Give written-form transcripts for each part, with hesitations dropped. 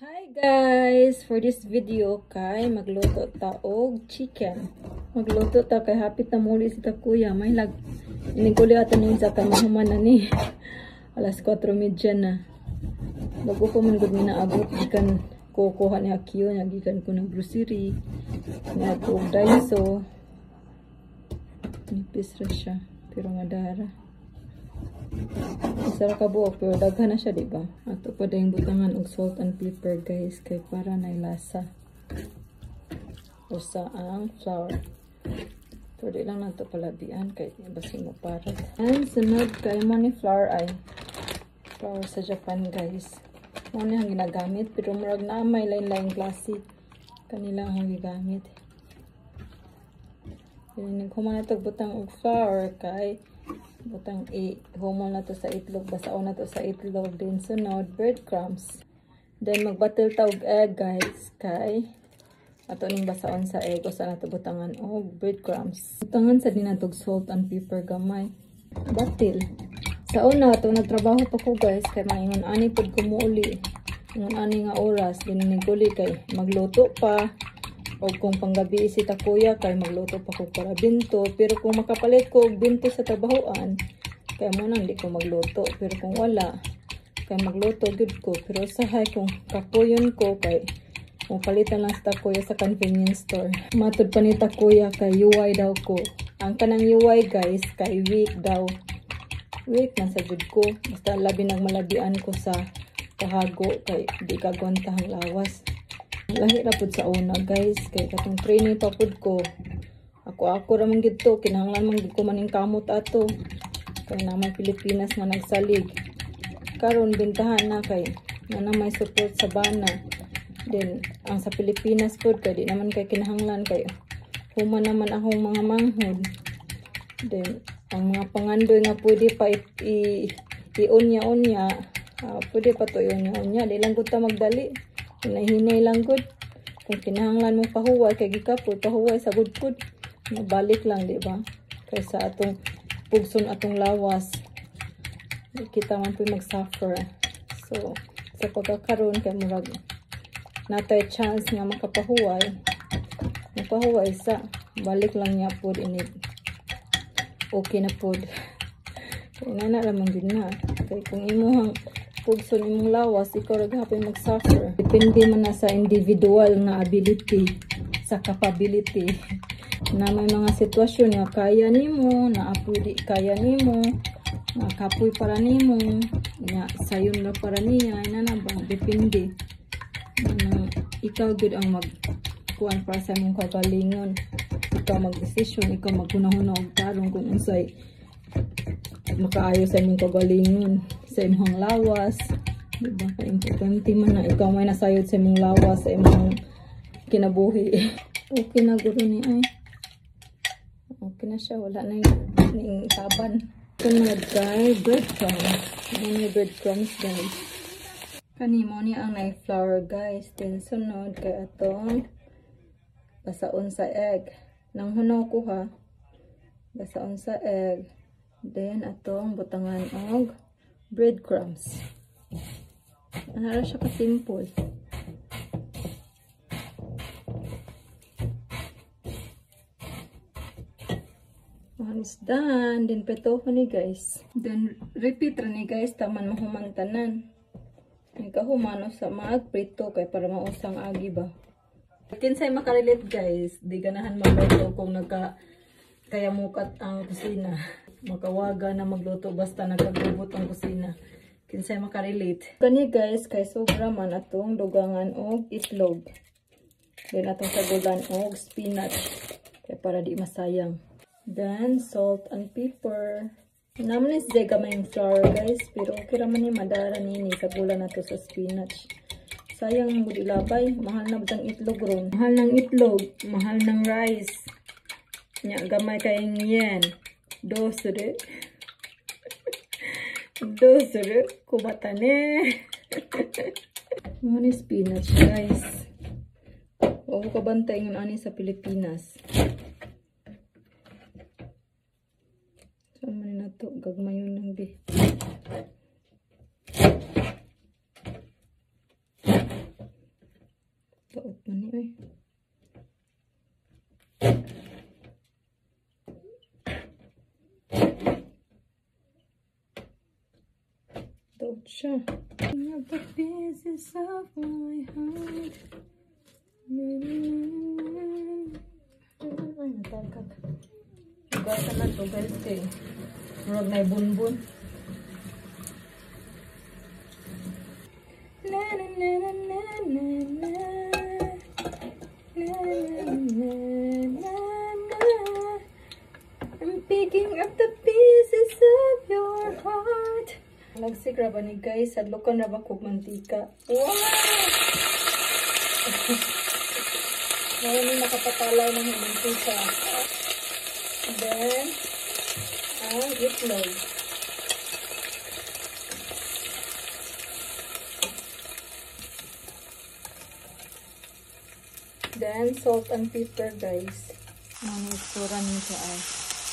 Hi guys! For this video kay magluto ta og chicken. Magluto ta kay hapit na muli si ta kuya. May lag iniguli ato ni sa kamahuman na ni. Alas 4:30 na. Bago pa man gud mi naabot gikan ko kuha ni Akio nya gikan ko ng grocery. Nya og Daiso. Nipis ra siya pero madara. Isa ra ka buok pero daghan na siya, di ba? Ato pa dayong butangan og salt and pepper guys kay para nay lasa. Usa ang flour. Pero di lang nato palabian kay basin mo parat. And sunod kay mo ni flour ay flour sa Japan guys. Mo ni ang ginagamit pero murag na may lain-laing klase kanila ang gigamit. Then human na to butang og flour kay butang i-humol na to sa itlog, basaon na to sa itlog, then sunod breadcrumbs. Then magbatil ta og egg guys kay ato ning basaon sa egg usa na to butangan og breadcrumbs. Butangan sa din nato og salt and pepper gamay. Batil. Sa una to nagtrabaho pa ko guys kay maingon ani pud ko muuli. Ingon ani nga oras din niguli kay magluto pa. O kung panggabi si ta kuya kay magluto pa ko para binto, pero kung makapalit ko og binto sa trabahoan kay mo nang di ko magluto, pero kung wala kay magluto gud ko, pero usahay kung kapuyon ko kay mopalitan lang sa takuya sa convenience store. Matud pa ni takuya kay UI daw ko. Ang kanang UI guys kay week daw. Week man sa jud ko, basta labi nag malabian ko sa kahago kay di kagwanta ang lawas. Lahi ra pud sa una guys kay katong training pa pud ko. Ako ra man gid to, kinahanglan man gid ko maning kamot ato. Kay naman Pilipinas nga nagsalig. Karon bentahan na kay na may support sa bana. Then ang sa Pilipinas pud kay di naman kay kinahanglan kay human naman akong mga manghod. Then ang mga pangandoy nga pwede pa i-unya-unya, pwede pa to i-unya-unya, di lang gud ta magdali. Hinahinay lang gud. Kung kinahanglan mo pahuway kay gikapoy pahuway sa gud pud. Mabalik lang, di ba? Kaysa atong pugson atong lawas. Kita man pud mag-suffer. So sa pagkakaroon kay murag natay chance nga makapahuway. Mapahuway sa balik lang niya pud ini. Okay na pud. Kay nana ra man gud na. Kay kung imuhang pugson imong lawas, ikaw ra gihapon mag-suffer. Depende man na sa individual nga ability, sa capability. Na may mga sitwasyon nga kaya nimo, na apoy di kaya nimo, nga kapoy para nimo, nga sayon ra para niya, ina na ba? Depende. Na ikaw gud ang magkuan para sa imong kagalingon. Ikaw magdesisyon, ikaw maghunahuna og tarong kung unsay makaayo sa imong kagalingon, sa imong lawas, diba? Kay importante man na ikaw may nasayod sa imong lawas, sa imong kinabuhi. Okay na guro ni ay. Okay na siya, wala na yung taban. Sunod kay breadcrumbs. Ano yung breadcrumbs guys? Kani mo ni ang nay flour guys. Then sunod kay atong basaon sa egg. Nang hunaw ko ha. Basaon sa egg. Then atong butangan og breadcrumbs. Ano ra siya ka-simple. One is done. Then pretoho ni guys. Then repeat ra ni guys taman mahuman tanan. Ang kahumano sa magprito kay para mausang agi ba. Kinsay makarelate guys, di ganahan magluto kung nagka kaya mukat ang kusina. Makawaga na magluto basta nagkagubot ang kusina. Kinsay makarelate. Kani guys kay sobra man atong dugangan og itlog. Then atong sagulan og spinach kay para di masayang. Then salt and pepper. Naman is jay gamay flour guys, pero okay ra man ni madara nini sagulan nato sa spinach. Sayang gud ilabay, mahal na butang itlog ron. Mahal ng itlog, mahal ng rice. Nya gamay kayong yen. Dosuru. Dosuru. Kumata ne. Mga ni spinach guys. Wa ko kabantay ngon ani sa Pilipinas. Saan man na to? Gagmayon lang bi. Man ni oy. Daot siya. The pieces of my heart. Ay, natalkak. Gawin na to guys kay murag na bunbun. Na na na na na na na na na na na. I'm picking up the pieces of your heart. Nagsik ra ba ni guys, hadlokan ra ba kog mantika. Wow! Ngayon may nakapatalaw ng mantika. And then, ang itlog. Then, salt and pepper, guys. Ano itsura nito ay.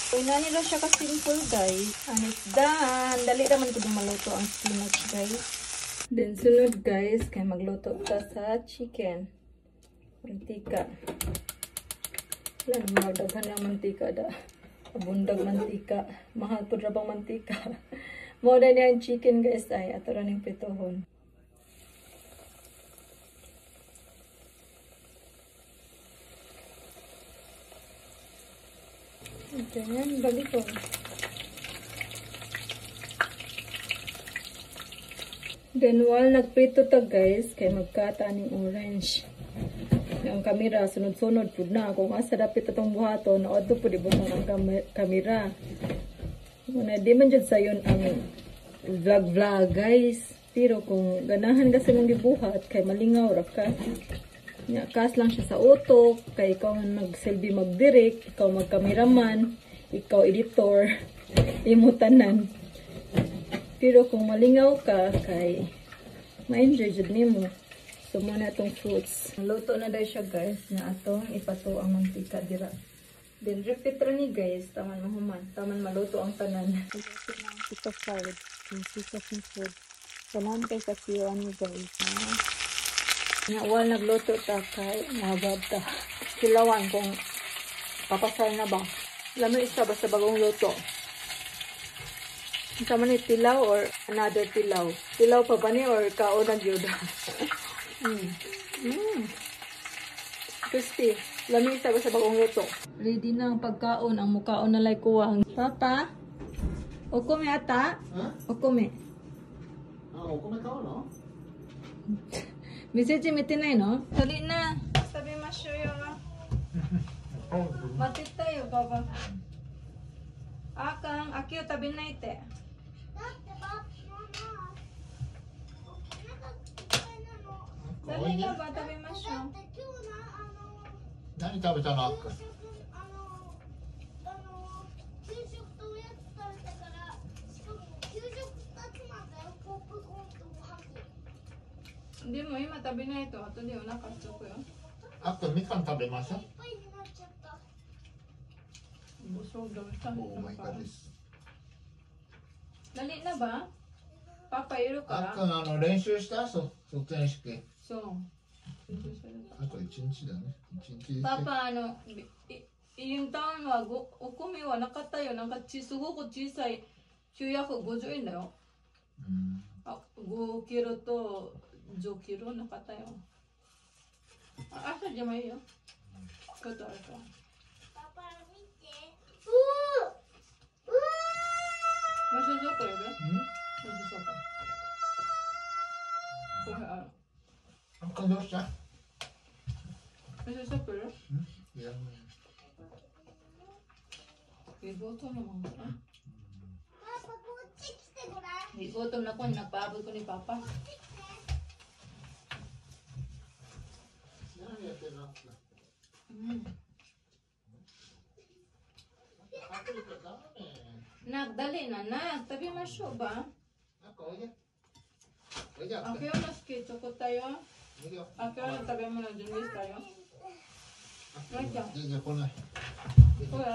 So, inani lang siya ka-simple, guys. And it's done. Dali naman ko maluto ang spinach, guys. Then, sunod, guys, kaya magluto ta sa chicken. Mantika. Wala na, magdaghan ng mantika da. Abundag mantika. Mahal po ra bang mantika. Mao na niya ang chicken, guys, ay. Ato ra ning pritohon. Then, balikon. Then, while nagprito ta, guys, kay magkata ning orange. Ang kamera, sunod-sunod pud na. Kung asa dapit atong buhaton, adto pud ibutang ang kamera. Una, di man jud sayon ang vlog-vlog, guys. Pero kung ganahan ka sa imong gibuhat, kay malingaw ra ka. Nya, kas lang siya sa utok, kay ikaw man magsilbi magdirect, ikaw magkameraman, ikaw editor, imo tanan. Pero kung malingaw ka, kay ma-enjoy jud nimo. So, muna itong fruits. Luto na dahil siya, guys, na atong ipato ang mantika dira. Then, repeat ra ni, guys. Taman mahuman. Taman maluto ang tanan. Luto na ang sika salad. Yung sika food. Tanan kay kasiwan ni, guys. Nga, while nagluto ta, kay mahabad ta. Kilawan kung papasal na ba. Lami isa basta bagong luto. Isa man ni tilaw or another tilaw. Tilaw pa ba ni or kaon na gyud? Crispy. Lami isa basta bagong luto. Ready na ang pagkaon. Ang mukaon na lay kuwang. Papa? Okome ata? Huh? Okome. Ah, okome kao no? Message mite nai no? Dali na. Sabi masyo yo. Matit tayo, baba. Akang, akio tabi na ite. Dali na ba, tabi masyo. 何食べたの？でも今食べないと後でお腹すくよ。あとみかん食べましょう。Oh my God です。 Dali na ba? Papa, iro あっ ka? くん、練習した？卒園式。そう。あと1日だね。1日。 Papa, yung taonはお米はなかったよ。なんかすごく小さい950円だよ。うん。あ、5キロと10キロなかったよ。あ、朝でもいいよ。ことあるから。パパ見て。うーうー。マシュこれね。マシュこれある。あっくんどうした？マシュこれ？いや。 Igutom naman ko. Papa, こっち来てごらん。 Igutom na ko, nagpaabot ko ni Papa. 何やってるの？うん。Nak, dali na, nak. Tabi masyo ba? Akyo na sketch ko tayo. Akyo na tabi mo na dyan tayo. 全然来ない。これ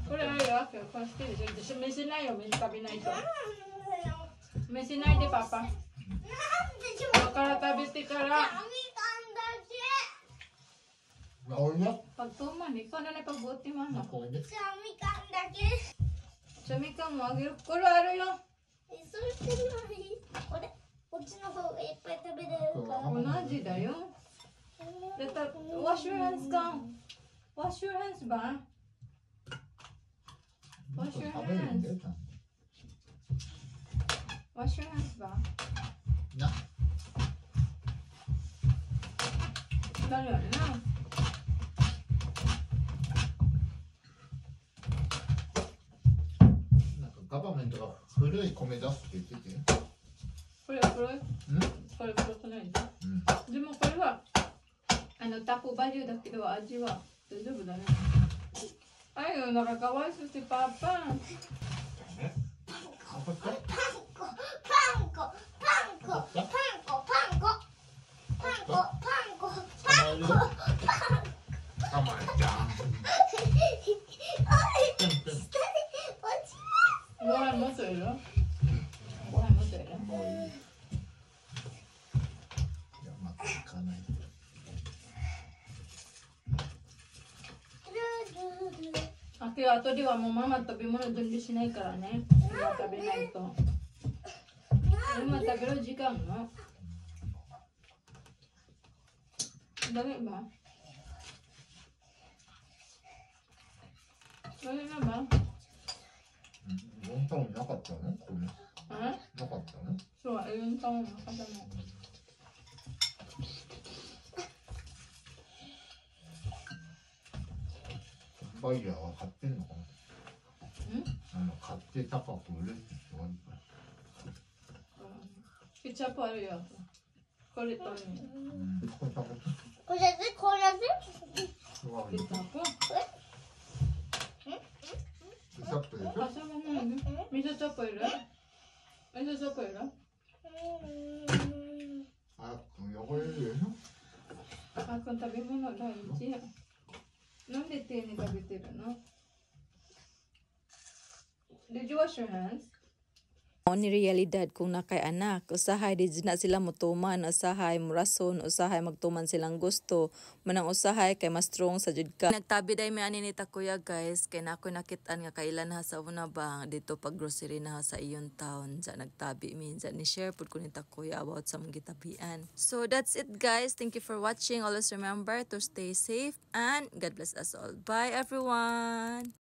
これあるよ、アキこれ好きでしょ。飯ないよ、飯食べないと。飯ないで、パパ。だから食べてから。みかんだけ。 어울려? Pagtuman, ikaw na pagbuot ni mama. これでじゃあみかんだけ。じゃあみかんもあげる。これあるよ。え、それってない。これ、こっちの方がいっぱい食べれるから。同じだよ。だったら wash your hands か。Wash your hands ば。Wash your 食べるんだ hands. よ、ちゃんと。 Wash your hands ば。な。だよな。なんか government が古い米出すって言ってて。これは黒い。うん。これ黒くないでしうん。ょ。でも、これはタコバリューだけど、味は大丈夫だね。Ay, nakakawaso si Papa. ね。残った。パンコ、パンコ、パンコ、パンコ、パンコ、パンコ、パンコ、パンコ、パン捕まえた。おい、ペンペン。下に落ちご飯もっといる。ご飯もっといる。もういい。いや、また行かないと。ルルル。あ、今日後ではもうママ食べ物準備しないからね。今食べないと。今食べる時間の。ダメba? Dali na ba? うん、ロンタウンなかったの、米。 Ha? なかったの。 So, ayun tong nakasama. バイヤーは買ってんのかな。ん。買って高く売るって人がいっぱい。ケチャップあるよ。これとね。うん、これ食べて。これで、これで。うわ。ケチャップ。ケチャップでしょ。あ、しょうがないね。味噌チョップいる。味噌チョップいる。あ、汚れるでしょ。あ、この食べ物大事。なんで手に食べてるの？ Did you wash your hands? Mao ni realidad kung naa kay anak, usahay di jud na sila motuman, usahay morason, usahay magtuman silang gusto, manang usahay kay mas strong sa jud ka. Nagtabi day mi ani ni Takuya, guys, kay na ako nakitaan nga kailan ha sa una ba dito pag grocery na ha sa Ion town, sa nagtabi mi sa ni share pud ko ni Takuya about sa mga gitabian. So that's it, guys. Thank you for watching. Always remember to stay safe and God bless us all. Bye, everyone.